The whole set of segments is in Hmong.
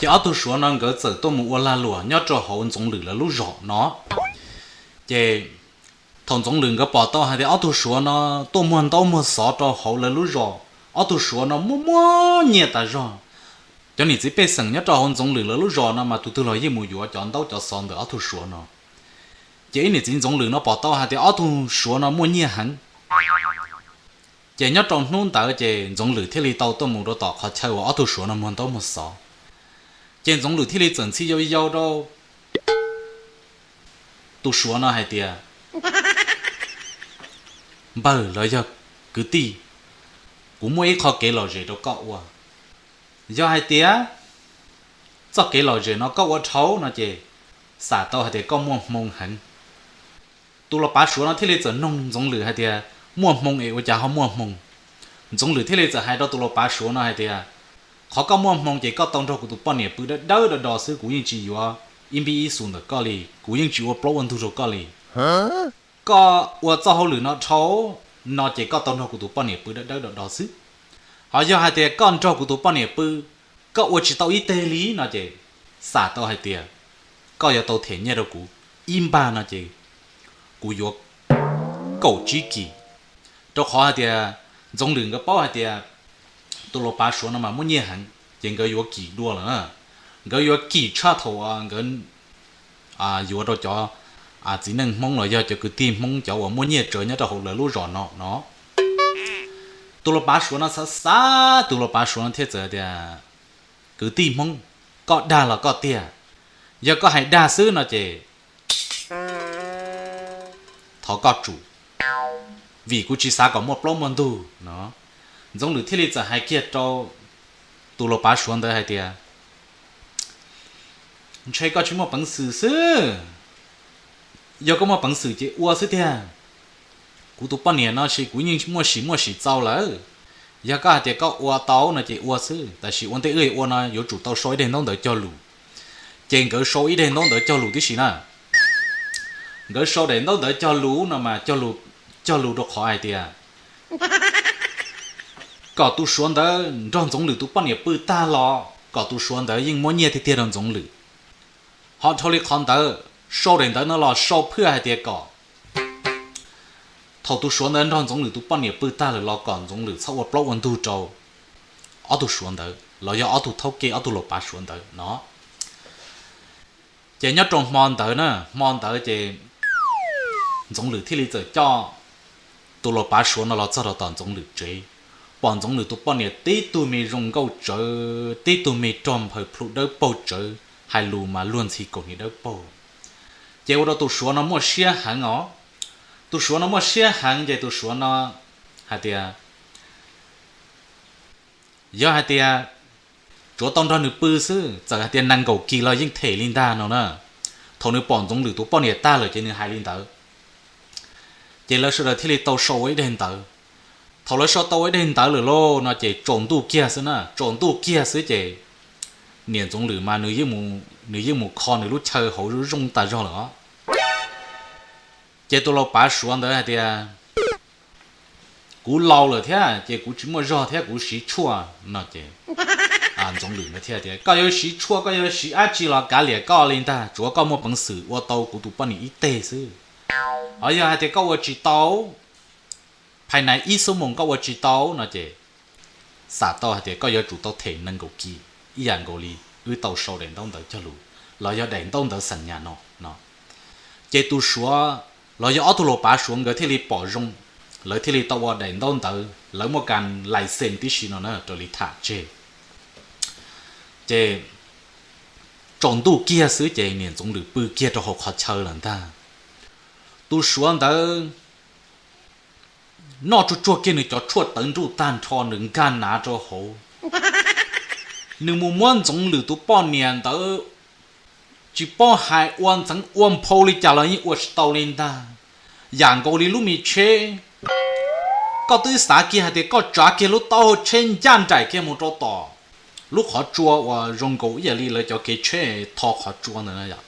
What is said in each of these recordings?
Ces ob tug Suav no nkawd txawm tuaj mus ua lag luam nyob rau hauv Ntxoov Lwm lawv lub zos no. Ces thaum Ntxoov Lwm nkawd pom tau hais tias ob tug Suav no tuaj muag ntaub muag xov rau hauv lawv lub zos, ob tug Suav no muaj muaj nyiaj tas zog. Cov niam txiv pej xeem nyob rau hauv Ntxoov Lwm lawv lub zos no mas tus twg los yeej mus yuav cov ntaub cov xov ntawm ob tug Suav no. Ces ib niam txiv Ntxoov Lwm no pom tau hais tias ob tug Suav no muaj nyiaj heev. Ces nyob rau hnub ntawd ces Ntxoov Lwm thiaj li tau tuaj mus rau tom qhov chaw uas ob tug Suav no muag ntaub muag xov. Ces Ntxoov Lwm thiaj li txawm ntxhi yau yau rau tus Suav no hais tias, npawg los yog kwv tij, kuv muaj ib qho kev lom zem rau koj ua. Yog hais tias txoj kev lom zem no koj ua dhau no ces xam tau hais tias koj muaj hmoo heev. Tus lau pav Suav no thiaj li txawm noog Ntxoov Lwm hais tias, muaj hmoo es ua cas ho muaj hmoo? Ntxoov Lwm thiaj li txawm hais rau tus lau pav Suav no hais tias, qhov koj muaj hmoo ces koj tau nrog kuv tus poj niam pw dawb dawb do do xwb, kuv yeej tsis yuav ib npib ib xus ntawm koj li, kuv yeej tsis ua plaub ua ntug rau koj li. Koj ua txoj hauj lwm no dhau no ces koj tau nrog kuv tus poj niam pw dawb dawb do do xwb. Ho yog hais tias koj nrog kuv tus poj niam pw, koj ua tsis tau ib teg li no ces xam tau hais tias koj yuav tau them nyiaj rau kuv ib npag no ces kuv yuav kaum tsib kis. Rau qhov hais tias Ntxoov Lwm nkawd paub hais tias tus lau pav Suav no mas muaj nyiaj heev ces nkawd yuav kis dua lawm na. Nkawd yuav kis tshaj thaum nkawd yuav rau cov txiv neej Hmoob los yog cov kwv tij Hmoob cov uas muaj nyiaj tsawv nyob rau hauv lawv lub zos no no. Tus lau pav Suav no xav xav, tus lau pav Suav no thiaj txawm tias, kwv tij Hmoob, koj dag los koj tiag. Yog koj hais dag xwb no ces thov koj tsum, vim kuv tsis xav kom muaj plaub muaj ntug no. Ntxoov Lwm thiaj li txawm hais kiag rau tus lau pav Suav ntawd hais tias, ntshe koj tsis muaj peev xwm xwb. Yog koj muaj peev xwm ces ua xwb tiag. Kuv tus poj niam no ces kuv yeej muaj sim muaj sim txaus lawm. Yog koj hais tias koj ua tau no ces ua xwb, tab sis ua ntej wb ua no yuav tsum tau sau ib daim ntaub ntawv cog lus. Ces nkawd sau ib daim ntaub ntawv cog lus tib si na. Nkawd sau daim ntaub ntawv cog lus no mas cog lus rau qhov hais tias kom tus Suav ntawd nrog Ntxoov Lwm tus poj niam pw tag los kom tus Suav ntawd yeej muab nyiaj tiag tiag rau Ntxoov Lwm. Ho dhau li qhov ntawd, sau daim ntawv no los sau phwj hais tias kom thaum tus Suav ntawd nrog Ntxoov Lwm tus poj niam pw tag lawm los kom Ntxoov Lwm txhob ua plaub ua ntug rau ob tug Suav ntawd los yog ob tug thaub kej ob tug lau pav Suav ntawd no. Ces nyob rau hmo ntawd na, hmo ntawd ces Ntxoov Lwm thiaj li txawm coj tus lau pav Suav no los txog rau tom Ntxoov Lwm tsev, pom Ntxoov Lwm tus poj niam tib tug me zoo nkauj tsawv, tib tug me rog nphaws plhu dawb paug tsawv, hais lus mas luag ntxhi kaus hniav dawb paug. Ces ua rau tus Suav no muaj siab heev os. Tus Suav no muaj siab heev ces tus Suav no hais tias, yog hais tias tsuav tau nrog nws pw xwb, txawm hais tias nees nkaum kis los yeej them li ntag no na. Thaum nws pom Ntxoov Lwm tus poj niam tag lawm ces nws hais li ntawd. Ces lawv sawv daws thiaj li tau sau ua ib daim ntawv. Thaum lawv sau tau ua ib daim ntawv lawm lauj no ces tsaus ntuj kiag xwb na, tsaus ntuj kiag xwb ces niam Ntxoov Lwm mas nws yeej mus kho nws lub chaw hauv zoo tas zog lawm os. Ces tus lau pav Suav ntawd hais tias, kuv laus lawm thiab ces kuv tsis muaj zog thiab kuv siv tshuaj no ces Ntxoov Lwm ntawd thiaj tias, koj yuav siv tshuaj koj yuav siv dab tsi los kav liam koj li ntag, tsuav koj muaj peev xwm ua tau kuv tus poj niam ib teg xwb. Ho yog hais tias koj ua tsis tau, phais nais ib xuab moos koj ua tsis tau no ces xam tau hais tias koj yuav tsum tau them nees nkaum kis ib yam nkaus li wb tau sau daim ntaub ntawv cog lus los yog daim ntaub ntawv xeem nyas no no. Ces tus Suav los yog ob tug lau pav Suav nkawd thiaj li pom zoo, lawv thiaj li tau ua daim ntaub ntawv, lawv muaj kas lais xees tib si no na raws li tham tseg. Ces tsaus ntuj kiag xwb ces niam Ntxoov Lwm pw kiag rau hauv qhov chaw lawm ntag. Tus Suav ntawd noj tsuag tsuag kiag nws cov tshuaj tawv nruj tag nrho nws nkag nav rau hauv. Nws mus muab Ntxoov Lwm tus poj niam ntawd tsis paub hais ua ntxeev ua nphau li cas los yeej ua tsis tau li ntag. Yam nkaus li lub me tsheb, koj twb xav kiag hais tias koj tsav kiag lub taub hau tsheb ncaj nraim kiag mus rau tom lub qhov tsua uas zoo nkaus ib yam li lawv cov kev tsheb tho qhov tsua ntawd na yom.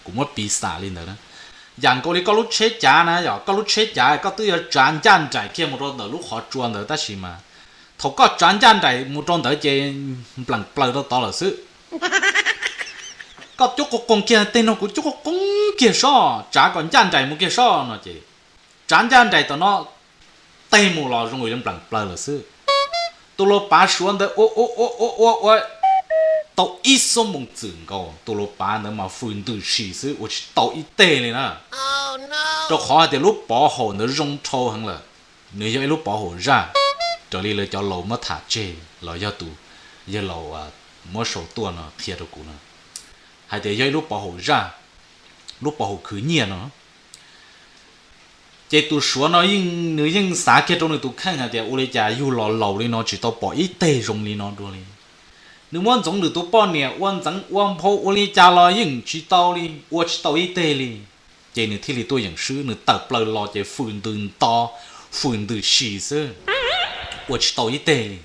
Kuv muab piv xam li ntawd na, yam nkaus li koj lub tsheb cav na yom, koj lub tsheb cav koj twb yuav tsav ncaj nraim kiag mus rau ntawm lub qhov tsua ntawd tab sis mas thaum koj tsav ncaj nraim mus rau ntawd ces npleem plaws rau tod lawm xwb. Koj cub qoo qoo kiag tej no, kuv cub qoo qoo kiag sob, tsav kom ncaj nraim mus kiag sob no ces tsav ncaj nraim tom no, tej mus los zoo li nplees plaws lawm xwb. Tus lau pav suav ntawd ua ua ua ua ua ua tau ib xuab moos txwm nkaus, tus lau pav ntawd mas fws ntws si xwb, ua tsis tau ib teg li na. Rau qhov hais tias lub pov haum ntawd zoo dhau heev lawm, nws yog ib lub pov haum zaj, raws li lawv cov laus muab tham tseg los yog tus yawg laus muab sau tuaj no qhia rau kuv no, hais tias yog ib lub pov haum zaj, lub pov haum khwv nyiaj no. Ces tus suav no nws yeej xav kiag rau nws tus kheej hais tias ua li cas yug los laus li no tsis tau pom ib teg zoo li no dua li. Nws muab Ntxoov Lwm tus poj niam ua ntxeev ua nphau ua li cas los yeej tsis tau li, ua tsis tau ib teg li. Ces nws thiaj li tuaj yeem swb, nws tawm plaws los ces fws ntws nto, fws ntws si xwb, ua tsis tau ib teg li.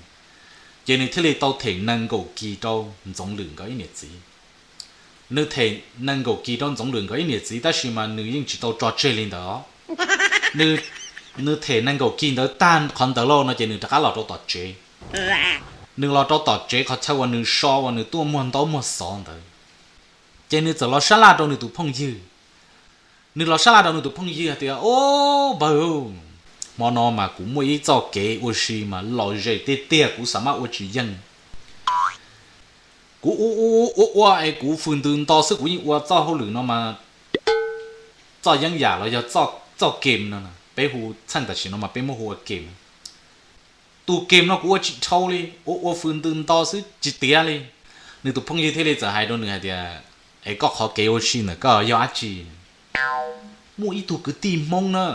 Ces nws thiaj li tau them nees nkaum kis rau Ntxoov Lwm nkawd ib niam txiv. Nws them nees nkaum kis rau Ntxoov Lwm nkawd ib niam txiv tab sis mas nws yeej tsis tau tso tseg li ntawd. Nws them nees nkaum kis ntawd tag qhov ntawd lauj no ces nws rov qab los rau tom tsev. Nws los rau tom tsev qhov chaw uas nws so uas nws tuaj muag ntaub muag xov ntawd, ces nws txawm los sab laj rau nws tus phooj ywg. Nws los sab laj rau nws tus phooj ywg hais tias, Au npawg, hmo no mas kuv muaj ib txoj kev ua si mas lom zem tiag tiag, kuv xav maj ua tsis yeej. Kuv ua ua ua es kuv fws ntws nto xwb, kuv yeej ua txoj hauj lwm no mas txoj yeeb yam los yog txoj game no, peb hu txheej tam sim no mas peb muab hu ua game. Tus game no kuv ua tsis dhau li, ua ua fws ntws nto xwb tsis tiav li. Nws tus phooj ywg thiaj li txawm hais rau nws hais tias, Es koj qhov kev ua si ntawm koj yog dab tsi? Muaj ib tug kwv tij Hmoob na,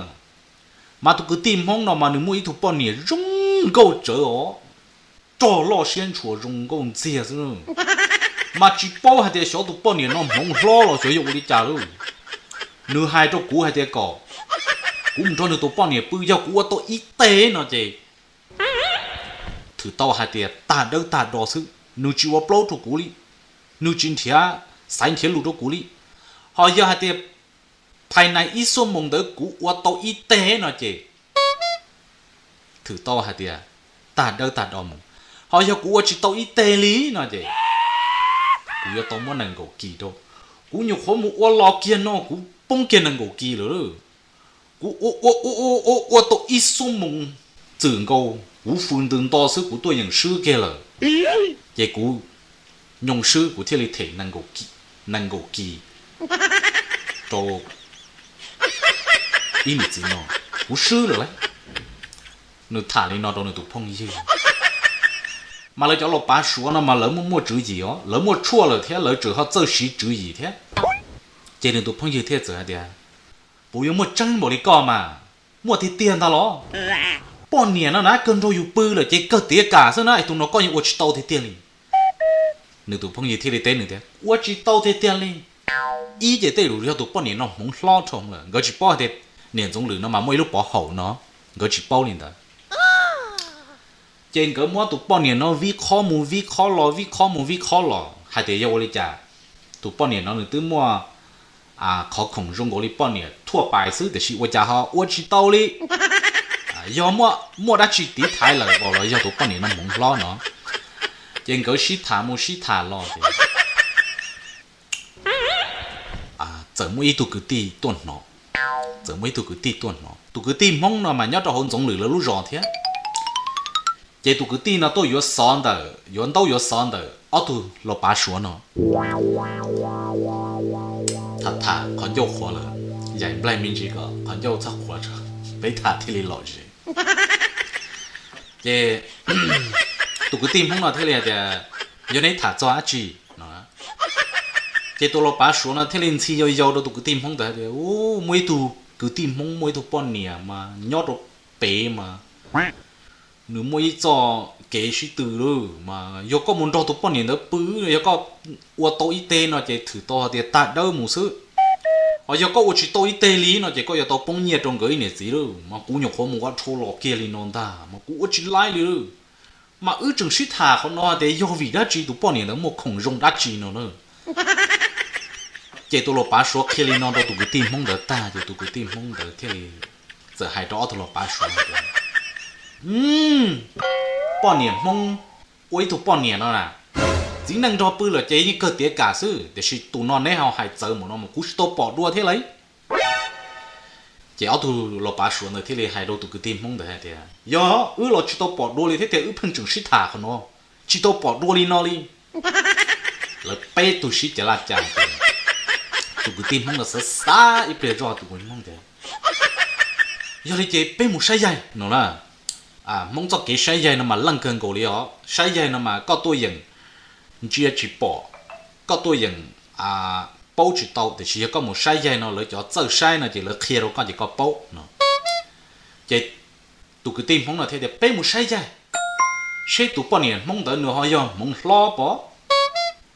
mas tus kwv tij Hmoob no mas nws muaj ib tug poj niam zoo nkauj tsawv os, rog loj siab ntshua zoo nkauj ntxiag xwb. Mas tsis paub hais tias xyov tus poj niam no hmoov hlob los xyov yog ua li cas lauj. Nws hais rau kuv hais tias kom kuv mus nrog nws tus poj niam pw, yog kuv ua tau ib teg no ces thwm tau hais tias tag dawb tag do xwb, nws tsis ua plaub rau kuv li, nws tsis nrhiav xaiv nrhiav lus rau kuv li. Ho yog hais tias phais nais ib xuab moos ntawd kuv ua tau ib teg no ces thwm tau hais tias tag dawb tag do mus. Ho yog kuv ua tsis tau ib teg li no ces kuv yuav tau muab nees nkaum kis rau. Kuv nyuam qhuav mus ua los kiag no kuv poob kiag nees nkaum kis lawm. Kuv ua ua ua ua ua tau ib xuab moos txwm nkaus, kuv fws ntws nto xwb kuv tuaj yeem swb kiag lawm. Ces kuv nyoo swb kuv thiaj li them nees nkaum kis rau ib niam txiv no, kuv swb lawm lauj. Nws tham li no rau nws tus phooj ywg. Mas lawv cov los pav suav no mas lawv muaj muaj tswv yim os, lawv muaj tshuaj lawm thiab lawv tseem ho txawj siv tswv yim thiab. Ces nws tus phooj ywg thiaj txawm hais tias, Puas yuav muaj tseeb npaum li koj mas? Muaj tiag tiag ntag los? Poj niam no na kawg nrog yus pw lawm ces kawg tiav kam xwb na, es tus no koj yeej ua tsis tau tiag tiag li. Nws tus phooj ywg thiaj li teb nws tias, Ua tsis tau tiag tiag li. Ib ces tej zaum yog tus poj niam no hmoov hlob dhau lawm, nkawd tsis paub hais tias niam Ntxoov Lwm no mas muaj ib lub pov haum no, nkawd tsis paub li ntawd. Ces nkawd muab tus poj niam no vib qhob mus vib qhob los, vib qhob mus vib qhob los hais tias yog ua li cas tus poj niam no nws twb muaj qhov khoom zoo nkaus li poj niam thuaj pais xwb tiam sis ua cas ho ua tsis tau li. Yog muaj dab tsi tiv thaiv lawm los yog tus poj niam no hmoov hlob no. Ces nkawd sib tham mus sib tham los ces txawm muaj ib tug kwv tij tuaj hnov, txawm muaj ib tug kwv tij tuaj hnov. Tus kwv tij Hmoob no mas nyob rau hauv Ntxoov Lwm lawv lub zos thiab. Ces tus kwv tij no tuaj yuav xov ntawm, yuav ntaub yuav xov ntawm ob tug los pav suav no. Tham tham qhov ncauj qhuav lawm, yaim nplaig me ntsis kom qhov ncauj txhob qhuav, peb tham thiaj li lom zem. Ces tus kwv tij Hmoob no thiaj li hais tias, Yog neb tham txog dab tsi no? Ces tus los pav suav no thiaj li ntxhi yau yau rau tus kwv tij Hmoob ntawd hais tias, Muaj ib tug kwv tij Hmoob muaj ib tug poj niam mas nyob rau pem mas nws muaj ib txoj kev sib tw lawm mas yog koj mus nrog tus poj niam ntawd pw, yog koj ua tau ib teg no ces thwm tau hais tias tag dawb mus xwb. Ho yog koj ua tsis tau ib teg li no ces koj yuav tau poob nyiaj rau nkawd ib niam txiv lawm. Mas kuv nyuam qhuav mus ua dhau los kiag li no ntag mas kuv ua tsis laib li lawm. Mas wb tseem sib tham qhov no hais tias yog vim dab tsi tus poj niam ntawd muaj khoom zoo dab tsi no na. Ces tus los pav suav qhia li no rau tus kwv tij Hmoob ntawd tag ces tus kwv tij Hmoob ntawd thiaj li txawm hais rau ob tug los pav suav tias, Poj niam Hmoob ua ib tug poj niam no na, Txiv neej nrog pw lawm ces yeej kawg tiav kam xwb, tiam sis tus no neb ho hais txawv mus no mas kuv tsis tau pom dua thiab lauj. Ces ob tug los pav Suav ntawd thiaj li hais rau tus kwv tij Hmoob ntawd hais tias, yog wb los tsis tau pom dua li thiab tiag, wb pheej tseem sib tham qhov no, tsis tau pom dua li no li. Lawv peb tug sib cav laj cas, tus kwv tij Hmoob ntawd xav xav ib pliag zoj, tus kwv tij Hmoob tias, yog li ces peb mus saib yaig no na. Hmoob txoj kev saib yaig no mas leej kawg nkaus li os. Saib yaig no mas koj tuaj yeem ntsia tsis pom, koj tuaj yeem paub tsis tau, tiam sis yog koj mus saib yaig no lawv cov txawj saib no ces lawv qhia rau koj ces koj paub no. Ces tus kwv tij Hmoob no thiaj tias peb mus saib yaig seb tus poj niam Hmoob ntawd nws ho yog hmoov hlob pov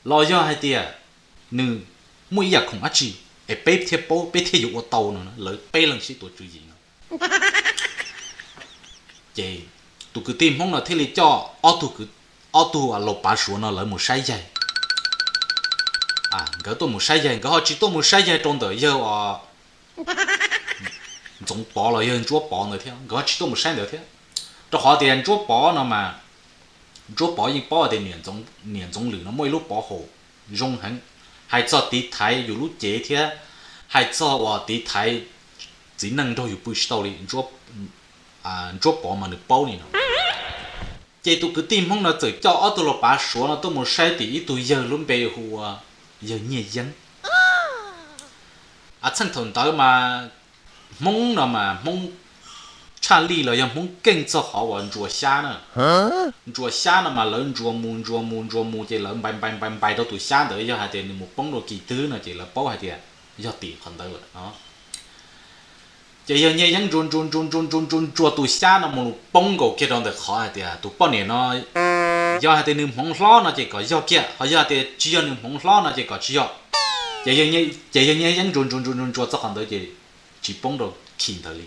los yog hais tias nws muaj ib yam khoom dab tsi es peb thiaj paub, peb thiaj yuav ua tau no. Lawv peb leeg sib tuav tswv yim no. Ces tus kwv tij Hmoob no thiaj li coj ob tug, ob tug los pav Suav no lawv mus saib yaig. Nkawd tuaj mus saib yaig, nkawd ho tsis tuaj mus saib yaig rau ntawm yawg os Ntxoov Pov los yawg Ntsuab Pov ntawd thiab, nkawd ho tsis tuaj mus saib ntawd thiab. Rau qhov tias Ntsuab Pov no mas, Ntsuab Pov yeej paub tias niam Ntxoov Lwm no muaj ib lub pov haum zoo heev, hais txog tiv thaiv yus lub cev thiab hais txog uas tiv thaiv txiv neej nrog yus pw tsis tau li, Ntsuab Pov mas nws paub li no. Ces tus kwv tij Hmoob no txawm coj ob tug los pav Suav no tuaj mus saib tim ib tug yawg lub npe hu ua yawg Nyiaj Yeeb. Txheej thaum ntawd mas Hmoob no mas Hmoob tshaj lij los yog Hmoob keej txog qhov uas ntsuas xyab na. Ntsuas xyab no mas lawv ntsuas mus ntsuas mus ntsuas mus ces lawv npai npai npai npai rau tus xyab ntawd, yog hais tias nws mus poob rau kis twg no ces lawv paub hais tias yog tim qhov ntawd lawm no. Ces yawg Nyiaj Yeeb ntsuas ntsuas ntsuas ntsuas ntsuas ntsuas ntsuas tus xyab no mus poob nkaus kiag rau ntawm qhov hais tias tus poj niam no, yog hais tias nws hmoov hlob no ces kom yog kiag, ho yog hais tias tsis yog nws hmoov hlob no ces kom tsis yog. Ces yawg Nyiaj Yeeb ntsuas ntsuas ntsuas ntsuas ntsuas txog qhov ntawd ces tsis poob rau kis ntawd li.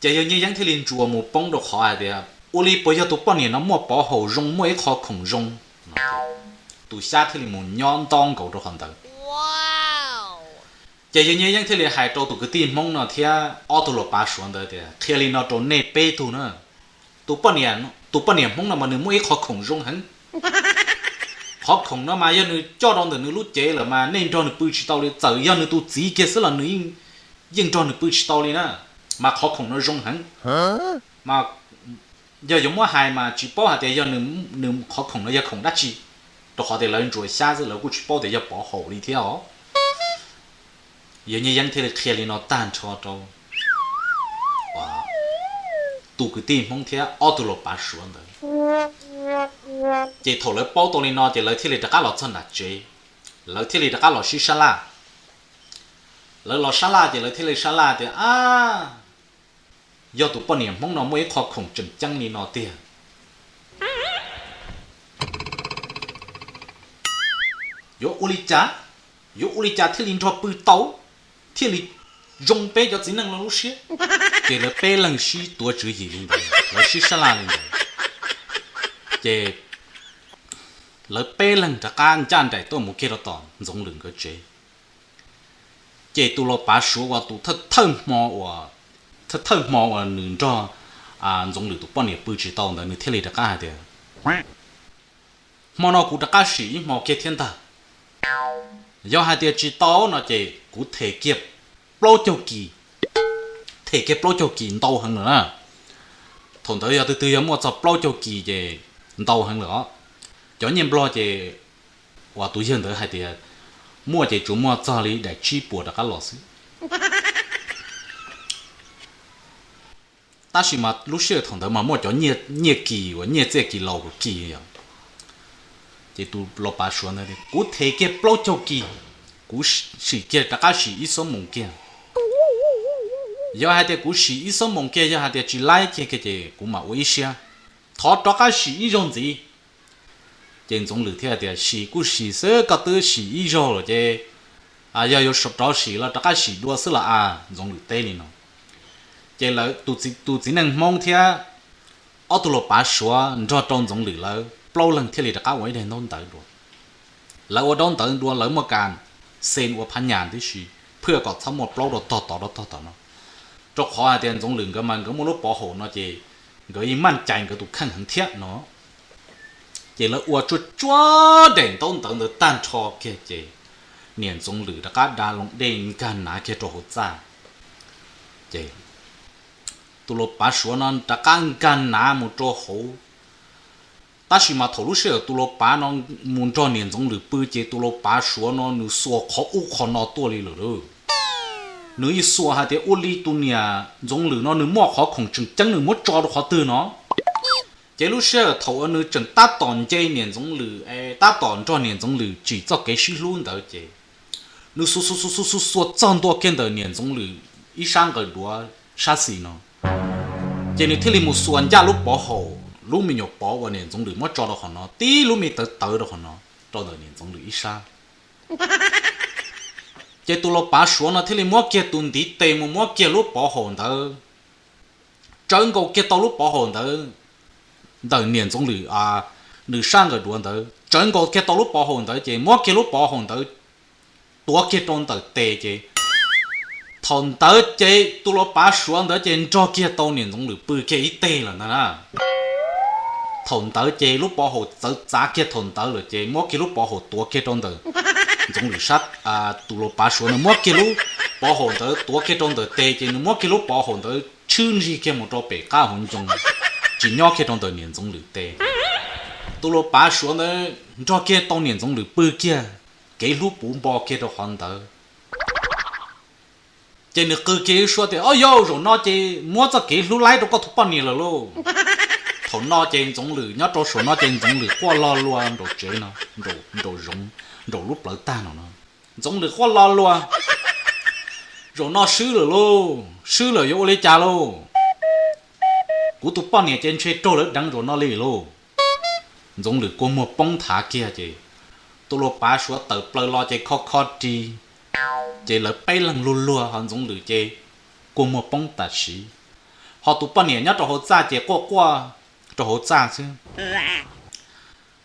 Ces yawg Nyiaj Yeeb thiaj li ntsuas mus poob rau qhov hais tias ua li puas yog tus poj niam no muaj pov haum zoo, muaj ib qho khoom zoo. Tus xyab thiaj li mus nyob nto nkaus rau qhov ntawd. Ces yawg Nyiaj Yeeb thiaj li hais rau tus kwv tij Hmoob no thiab ob tug los pav Suav ntawd tias qhia li no rau nej peb tug na, tus poj niam Hmoob no mas nws muaj ib qho khoom zoo heev. Qhov khoom no mas yog nws coj rau ntawm nws lub cev lawm mas nej nrog nws pw tsis tau li, txawm yog nws tus txiv kiag xwb los nws yeej nrog nws pw tsis tau li na, mas qhov khoom no zoo heev. Mas yog yuav muab hais mas tsis paub hais tias yog nws qhov khoom no yog khoom dab tsi, rau qhov tias lawv ntsuas xyab xwb lawv kuj tsis paub tias yog pov haum li thiab os. Yawg Nyiaj Yeeb thiaj li qhia li no tag nrho rau tus kwv tij Hmoob thiab ob tug los pav Suav ntawd. Ces thaum lawv paub tau li no ces lawv thiaj li rov qab los txog nram tsev, lawv thiaj li rov qab los sib sab laj. Lawv los sab laj ces lawv thiaj li sab laj tias, ab, yog tus poj niam Hmoob no muaj ib qho khoom tseem ceeb li no tiag, yuav ua li cas, yuav ua li cas thiaj li nrog pw tau, thiaj li zoo peb cov txiv neej no lub siab. Ces lawv peb leeg sib tuav tswv yim li ntawd, lawv sib sab laj li ntawd. Ces lawv peb leeg rov qab ncaj nraim tuaj mus kiag rau tom Ntxoov Lwm nkawd tsev. Ces tus los pav Suav uas tus thawj thawj hmo uas, thawj thawj hmo uas nws nrog Ntxoov Lwm tus poj niam pw tsis tau ntawd nws thiaj li rov qab hais tias, hmo no kuv rov qab sim ib hmo kiag thiab ntag. Yog hais tias tsis tau no ces kuv them kiag plaub caug kis, them kiag plaub caug kis ntau heev lawm na. Thaum ntawd yog twg twg yog muaj txog plaub caug kis ces ntau heev lawm os. Cov nyiaj Nplog ces uas tus yawg ntawd hais tias muaj ces tsuas muaj txog li daim tsib puas rov qab los xwb. Tab sis mas lub sij hawm thaum ntawd mas muaj cov nyiaj kis uas nyiaj txiaj kis laus kis yom. Ces tus los pav Suav ntawd, kuv them kiag plaub caug kis, kuv sim kiag rov qab sim ib xuab moos kiag. Yog hais tias kuv sim ib xuab moos kiag yog hais tias tsis laib kiag kiag ces kuv mam ua ib siab, thov rov qab sim ib zaug ntxiv. Ces Ntxoov Lwm thiaj tias, sim kuj sim xwb, koj twb sim ib zaug lawm ces yog yuav rov sim los rov qab sim dua xwb los as, Ntxoov Lwm teb li no. Ces lawv, tus txiv neej Hmoob thiab ob tug los pav Suav nrog rau Ntxoov Lwm lawv plaub leeg thiaj li rov qab ua ib daim ntaub ntawv dua. Lawv ua ntaub ntawv dua lawv muaj kas xes ua phav nyas tib si, phwj kom txhob muaj plaub rau tog tod rau tog tom no. Rau qhov hais tias Ntxoov Lwm nkawd mas nkawd muaj lub pov haum no ces nkawd yeej maj cais nkawd tus kheej heev thiab no. Ces lawv ua tsuag tsuag daim ntaub ntawv ntawd tag nrho kiag ces niam Ntxoov Lwm rov qab da loo dej nkag nav kiag rau hauv txaj. Ces tus laus pav Suav no rov qab nkag nav mus rau hauv. Tab sis mas thaum lub sij hawm tus laus pav no mus nrog niam Ntxoov Lwm pw ces tus laus pav Suav no nws xuas qhov ub qhov no tuaj li lawm lauj. Nws yeej xuas hais tias ua li tus niam Ntxoov Lwm no nws muaj qhov khoom tseem ceeb nws muab tso rau qhov twg no. Ces lub sij hawm thaum uas nws tseem tab tom nce niam Ntxoov Lwm es tab tom nrog niam Ntxoov Lwm tsim txoj kev sib hlub ntawd ces nws xuas xuas xuas xuas xuas xuas txog ntua kiag ntawm niam Ntxoov Lwm ib sab nqawm duav sab xis no. Ces nws thiaj li mus xuas ncaj lub pov haum, lub me nyuam pov uas niam Ntxoov Lwm muab tso rau qhov no, tib lub me tawv tawv rau qhov no, rau ntawm niam Ntxoov Lwm ib sab. Ces tus laus pav Suav no thiaj li muab kiag tus ntiv tes mus muab kiag lub pov haum ntawd, tsawv nkaus kiag tau lub pov haum ntawd ntawm niam Ntxoov Lwm, nws sab nqawm duav ntawd, tsawv nkaus kiag tau lub pov haum ntawd ces muab kiag lub pov haum ntawd tuav kiag rau ntawm tes ces thaum ntawd ces tus laus pav Suav ntawd ces nrog kiag tau niam Ntxoov Lwm pw kiag ib teg lawm ntag na. Thaum ntawd ces lub pov haum txawv txav kiag thaum ntawd lawm ces muab kiag lub pov haum tuav kiag rau ntawm Ntxoov Lwm sab, tus laus pav Suav nws muab kiag lub pov haum ntawd tuav kiag rau ntawm tes ces nws muab kiag lub pov haum ntawd tshwb ntsig kiag mus rau pem qab hauv ncoo, tsis nyob kiag rau ntawm niam Ntxoov Lwm tes. Tus laus pav Suav ntawd nrog kiag tau niam Ntxoov Lwm pw kiag, kev hlub puv npo kiag rau qhov ntawd. Ces nws qw kiag ib suab tias, Ob yau, zaum no ces muab txoj kev hlub laib rau koj tus poj niam lawm lauj. Thaum no ces Ntxoov Lwm nyob rau saum no ces Ntxoov Lwm quaj lo lua nraum tsev no, nraum zoov, nraum lub plawv tag no no. Ntxoov Lwm quaj lo lua, Zaum no swb lawm lauj, swb lawm yuav ua li cas lauj? Kuv tus poj niam ces ntshe raug lawv deev zaum no li lauj. Ntxoov Lwm kua muag poob thav kiag ces tus laus pav Suav tawm plaws los ces kho kho ris, ces lawv peb leeg luag luag ho Ntxoov Lwm ces kua muag poob tam sim, ho tus poj niam nyob rau hauv txaj ces quaj quaj rau hauv txaj xwb.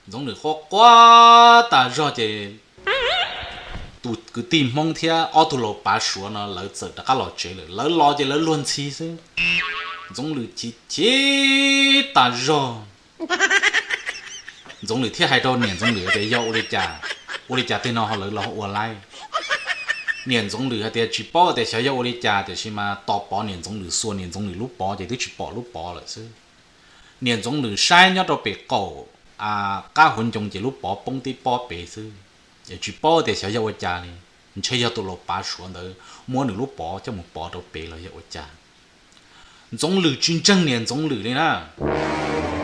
Ntxoov Lwm quaj quaj tas zog ces tus kwv tij Hmoob thiab ob tug laus pav Suav no lawv txawm rov qab los tsev lawm. Lawv los ces lawv luag ntxhi xwb. Ntxoov Lwm chim chim tas zog. Ntxoov Lwm thiaj hais rau niam Ntxoov Lwm tias, Yog ua li cas, ua li cas tej no ho lawv los ua laib? Niam Ntxoov Lwm hais tias tsis paub tias xyov yog ua li cas, tiam sis mas tos pov niam Ntxoov Lwm xuas niam Ntxoov Lwm lub pov ces twb tsis pom lub pov lawm xwb. Niam Ntxoov Lwm saib nyob rau pem qaum qab hauv ncoo ces lub pov poob tib pob pem xwb. Es tsis paub tias xyov yog ua cas li, ntshe yog tus laus pav Suav ntawd muab nws lub pov coj mus pov rau pem los yog ua cas. Ntxoov Lwm tsis ntseeg niam Ntxoov Lwm li na.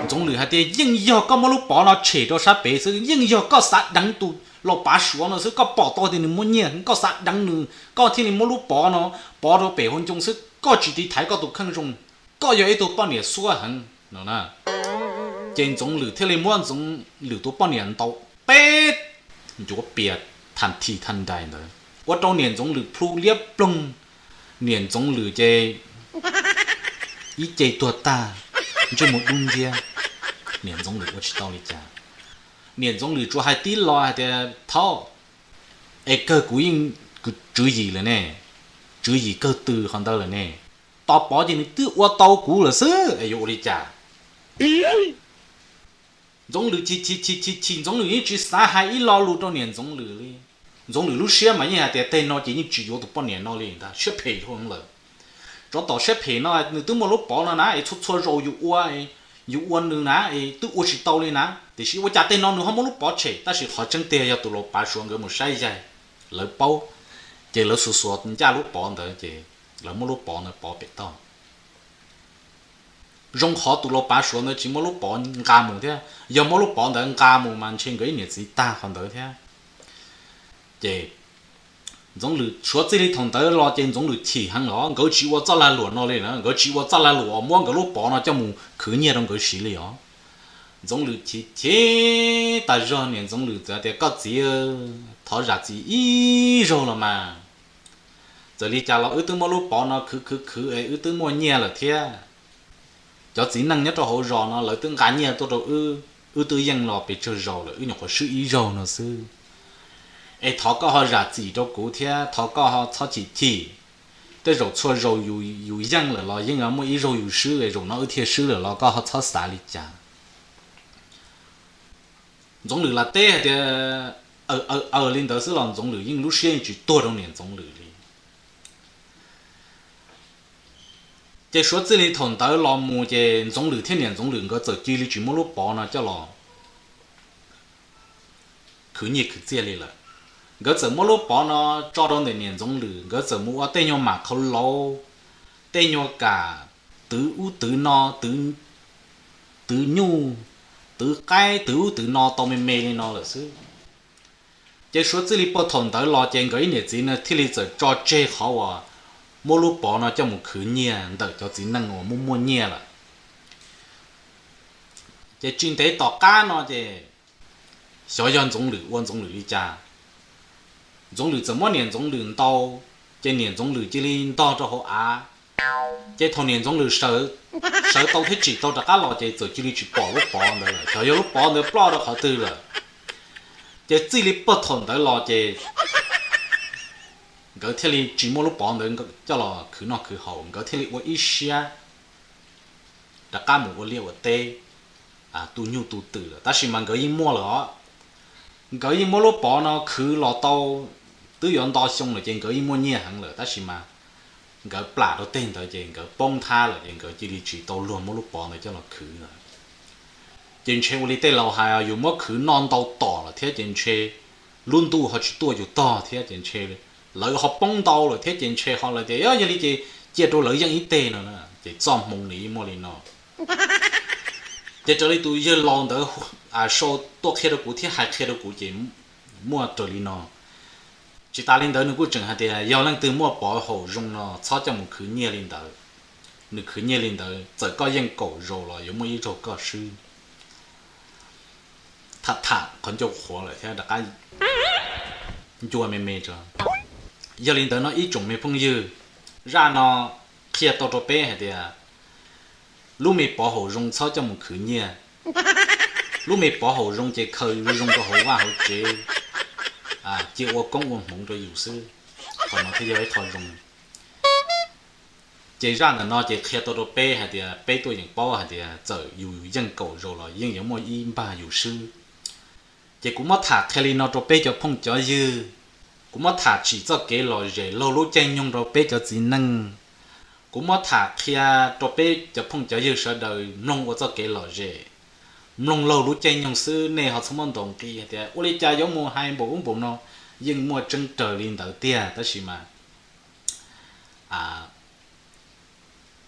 Ntxoov Lwm hais tias, Yeej yog koj muab lub pov no tshem rau sab pem xwb, yeej yog koj xav deev tus laus pav Suav no xwb, koj pom tau tias nws muaj nyiaj, koj xav deev nws, koj thiaj li muab lub pov no pov rau pem hauv ncoo xwb, koj tsis tiv thaiv koj tus kheej zoo, koj yog ib tug poj niam xuab heev no na. Ces Ntxoov Lwm thiaj li muab Ntxoov Lwm tus poj niam ntaus peb ncuav pias thas thi thas nrais ntawd, ua rau niam Ntxoov Lwm plhu liab ploog. Niam Ntxoov Lwm ces ib ce tuag tag, ntsej muag dub nciab. Niam Ntxoov Lwm ua tsis tau li cas. Niam Ntxoov Lwm tsuas hais tib lo hais tias, Thaub, es kawg kuv yeej, kuv tswv yim lawm ne, tswv yim kawg tw qhov ntawd lawm ne. Tos pov ces nws twb ua tau kuv lawm xwb es yuav ua li cas? Ntxoov Lwm chim chim chim chim chim, Ntxoov Lwm yeej tsis xav hais ib lo lus rau niam Ntxoov Lwm li. Ntxoov Lwm lub siab mas yeej hais tias tej no ces yeej tsis yuav tus poj niam no li ntag, siab phem dhau lawm. Tsov tom siab phem no nws twb muaj lub pov no na, es txhua txhua zaus yus ua, yus ua nws na, es twb ua tsis tau li na, tiam sis ua cas tej no nws ho muab lub pov tshem. Tab sis qhov tseeb tiag yog tus laus pav Suav nkawd mus saib yaig, lawv paub, ces lawv xuas xuas ncaj lub pov ntawd ces lawv muab lub pov ntawd pov pem toj. Zoo qhov tus laus pav Suav ntawd tsis muab lub pov nqa mus thiab, yog muab lub pov ntawd nqa mus mas ntshe nkawd ib niam txiv tag qhov ntawd thiab. Ces Ntxoov Lwm suav txij li thaum ntawd los ces Ntxoov Lwm chim heev los nkawd tsis ua txoj lag luam no li na, nkawd tsis ua txoj lag luam uas muab nkawd lub pov no coj mus khwv nyiaj rau nkawd siv li os. Ntxoov Lwm chim chim tas zog, niam Ntxoov Lwm txawm tias, Koj txiv, thov zam txim ib zaug los mas. Txawm li cas los wb twb muab lub pov no khwv khwv khwv es wb twb muaj nyiaj lawm thiab. Cov txiv neej nyob rau hauv zos no lawv twb nqa nyiaj tuaj rau wb, wb twb yeej los pes tsawg zaus lawm, wb nyuam qhuav swb ib zaug no xwb. Es thov koj ho zam txim rau kuv thiab thov koj ho txhob chim chim. Tej zaum txhua zaus yus yeej lawm los yeej muaj ib zaug yus swb, zaum no wb thiaj swb lawm los koj ho txhob xav li cas. Ntxoov Lwm lam teb hais tias aws aws aws li ntawd xwb los Ntxoov Lwm yeej lub siab yeej tsis tuag rau niam Ntxoov Lwm li. Ces suav txij li thaum ntawd los mus ces Ntxoov Lwm thiab niam Ntxoov Lwm nkawd txawm cia li tsis muab lub pov no coj los khwv nyiaj khwv txiaj li lawm. Nkawd txawm muab lub pov no tso rau ntawm niam Ntxoov Lwm, nkawd txawm mus ua tej nyuag mam khau lauv, tej nyuag kam twv ub twv no, twv nyuj, twv qaib, twv ub twv no tau me me li no lawm xwb. Ces suav txij li puag thaum ntawd los ces nkawd ib niam txiv no thiaj li txawm tso tseg qhov uas muab lub pov no coj mus khwv nyiaj ntawm cov txiv neej uas muaj muaj nyiaj lawm. Ces tsis ntev tom qab no ces xyov yog Ntxoov Lwm ua Ntxoov Lwm li cas, Ntxoov Lwm txawm muab niam Ntxoov Lwm ntaus, ces niam Ntxoov Lwm cia li ntog rau hauv av. Ces thaum niam Ntxoov Lwm sawv tau thiab tsim tau rov qab los ces txawm cia li tsis pom lub pov ntawd lawm, xyov yog lub pov ntawd ploj rau qhov twg lawm. Ces txij li puag thaum ntawd los ces nkawd thiaj li tsis muab lub pov ntawd coj los khwv noj khwv haus, nkawd thiaj li ua ib siab rov qab mus ua liaj ua teb, tu nyuj tu twm lawm. Tab sis mas nkawd yeej muaj lawm os, nkawd yeej muab lub pov no khwv los tau twb yuav nto xyoo lawm ces nkawd yeej muaj nyiaj heev lawm, tab sis mas nkawd plam rau tej ntawd ces nkawd poob nthab lawm ces nkawd cia li tsis tau luag muab lub pov ntawd coj los khwv lawm. Ces ntshe ua li tej laus hais, yus muab khwv noj ntau tom lawm thiab ces ntshe lub ntuj ho tsis tuaj yus tog thiab ces ntshe lawv ho poob ntau lawm thiab ces ntshe ho lawv tias yog li ces cia rau lawv yeej ib teg no, ces txoj hmoo nws yeej muaj li no. Ces raws li tus yawg laus ntawd sau tuaj qhia rau kuv thiab hais qhia rau kuv ces muaj raws li no. Tsis tas li ntawd nws kuj tseem hais tias yog leej twg muaj pov haum zoo no txhob coj mus khwv nyiaj li ntawd. Nws khwv nyiaj li ntawd txawm koj yeej kaum zaus los yuav muaj ib zaug koj swb. Tham tham qhov ncauj qhuav lawm thiab rov qab ncua me me tso. Yog li ntawd no ib tsoom me phooj ywg, zaj no qhia tau rau peb hais tias lub me pov haum zoo txhob coj mus khwv nyiaj. Lub me pov haum zoo ces khaws zoo zoo rau hauv vaj hauv tsev, cia ua koob ua hmoov rau yus xwb. Qhov no thiaj yog ib qho zoo. Ces zaj ntawm no ces qhia tau rau peb hais tias peb tuaj yeem paub hais tias txawm yus yeej kaum zaus los yeej yuav muaj ib npag yus swb. Ces kuv muab tham qhia li no rau peb cov phooj cov ywg, kuv muab tham tsim txoj kev lom zem laug lub caij nyoog rau peb cov txiv neej. Kuv muab tham qhia rau peb cov phooj cov ywg sawv daws mloog ua txoj kev lom zem, mloog laug lub caij nyoog xwb, nej ho txhob muab ntaus nqi hais tias ua li cas yuav mus hais npaum ub npaum no. Yeej muaj tseeb raws li ntawd tiag tab sis mas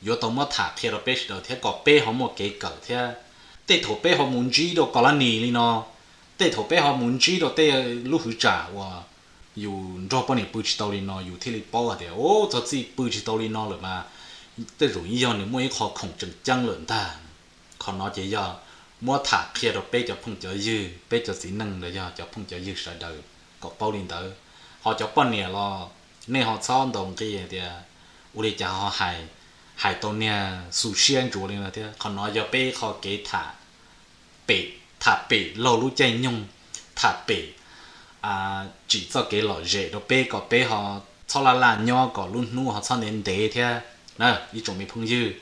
yuav tau muab tham qhia rau peb sawv daws thiab kom peb ho muaj kev kawm thiab. Tej thaum peb ho mus ntsib rau kos lab nis li no, tej thaum peb ho mus ntsib rau tej lub hwv tsam uas yus nrog poj niam pw tsis tau li no yus thiaj li paub hais tias o, txog txij pw tsis tau li no lawm mas tej zaum yog nws muaj ib qho khoom tseem ceeb lawm ntag. Qhov no ces yog muab tham qhia rau peb cov phooj cov ywg, peb cov txiv neej los yog cov phooj cov ywg sawv daws kom paub li ntawd. Ho cov poj niam los nej ho txhob ntaus nqi tias ua li cas ho hais, hais tau niag xu siab ntsuav li no thiab. Qhov no yog peb qho kev tham pem, tham pem laug lub caij nyoog, tham pem tsim txoj kev lom zem rau peb kom peb ho txhob laj laj nyob kom lub hnub ho txhob ntev ntev thiab na ib tsoom me phooj ywg.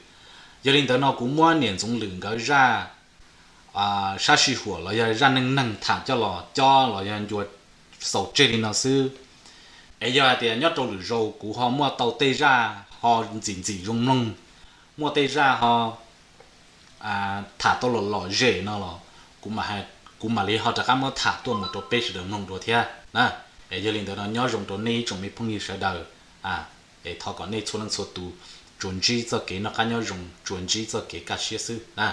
Yog li ntawd no kuv muab niam Ntxoov Lwm nkawd zaj sab sij huam los yog zaj neej neeg tham coj los cob los yog ncua xaus tseg li no xwb. Es yog hais tias nyob rau lwm zaus kuv ho muaj tau tej zaj ho ntxim ntxim zoo mloog, muaj tej zaj ho tham tau lom lom zem no los kuv mam li ho rov qab muab tham tuaj mus rau peb sawv daws mloog dua thiab na. Es yog li ntawd no nyob zoo rau nej ib tsoom me phooj ywg sawv daws, es thov kom nej txhua leej txhua tus tsuas ntsib txoj kev noj qab nyob zoo, tsuas ntsib txoj kev kaj siab xwb na.